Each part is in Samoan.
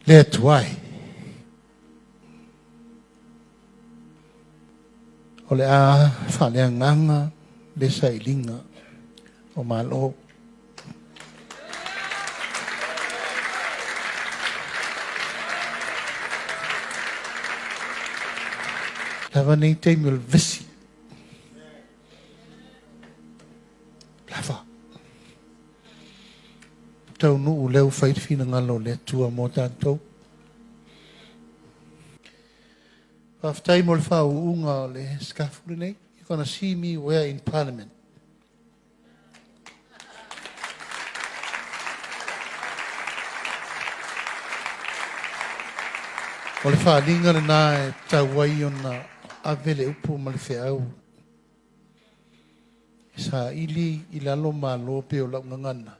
Le Atua e. O le a faaleagaga le sailiga o Malo. Lava nei taimi o le vesi. Lava. Taunuu lea ua fai le finagalo o le Atua mo tatou. Faafetai mo le faauuga o le sikafu lenei. You're gonna see me wear in parliament. O le faaaliga lena e tatau ai ona ave le upu ma le feau e saili i lalo Malo pei o lau gagana,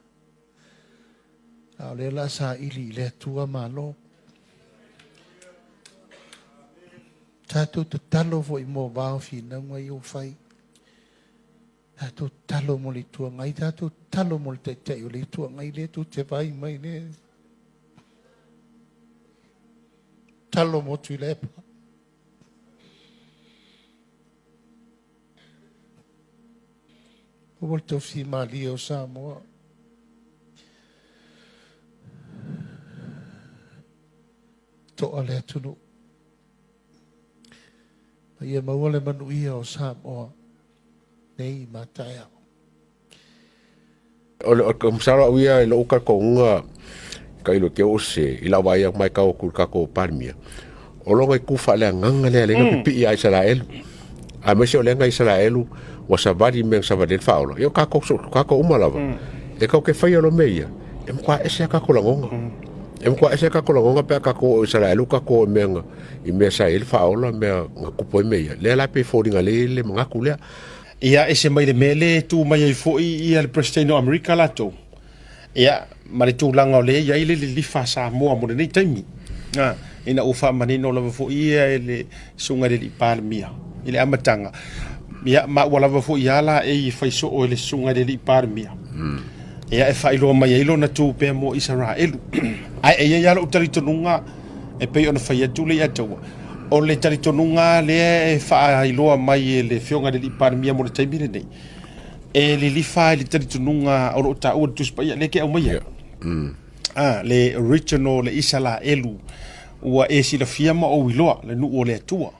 a o lea o le a saili i le Atua Malo. Tatou tatalo foi mo va o finauga ia ua fai. Tatou tatalo mo le Itu Agai, tatou tatalo mo le Taitai o le Itu Agai lea tou te vaai mai lea. Tatalo mo Tuilaepa. Ua le tofi malie o Samoa. To'a le atunuu. Ma ia maua le manuia o Samoa nei ma taeao. O le masalo au ia i lou talitonuga tailo te oo se i lau vaai atu matau atu i le tatou Palemia, o lona itu faaleagaga lea lea na pipii ia Isaraelu, aemaise o lea na Isaraelu ua savali i mea na savali ai le faaola. Ia o tatou tatou uma lava e tatou te faia loa mea ia, e matua ese lava tatou lagona. E matua ese lava tatou lagona pe a tatou oo i Isaraelu tatou oo i mea na i mea sa i ai le faaola mea na tupu ai mea ia. Lea la pei e foliga lea e i ai le manatu lea. Ia ese mai le mea lea e tu mai ai foi ia le Peresetene o Amerika latou, ia ma le tulaga o lea e i ai le lilifa a Samoa mo lenei taimi. A, ina ua faamanino lava foi ia e le Susuga i le Alii Palemia i le amataga, ia ma ua lava foi a la e fai soo e le Susuga i le Alii Palemia. Ia e faailoa mai ai lona tu pea mo Isaraelu. Ae e i ai lava lou talitonuga e pei ona fai atu le Iataua, O le talitonuga lea e faailoa mai e le Afioga i le Alii Palemia mo le taimi lenei, e lilifa i le talitonuga o lo o taua i le Tusi Paia lea ke aumaia. Yeah. Ah, le original, le Isalaelu, ua e silafia ma ou iloa le nuu o le Atua.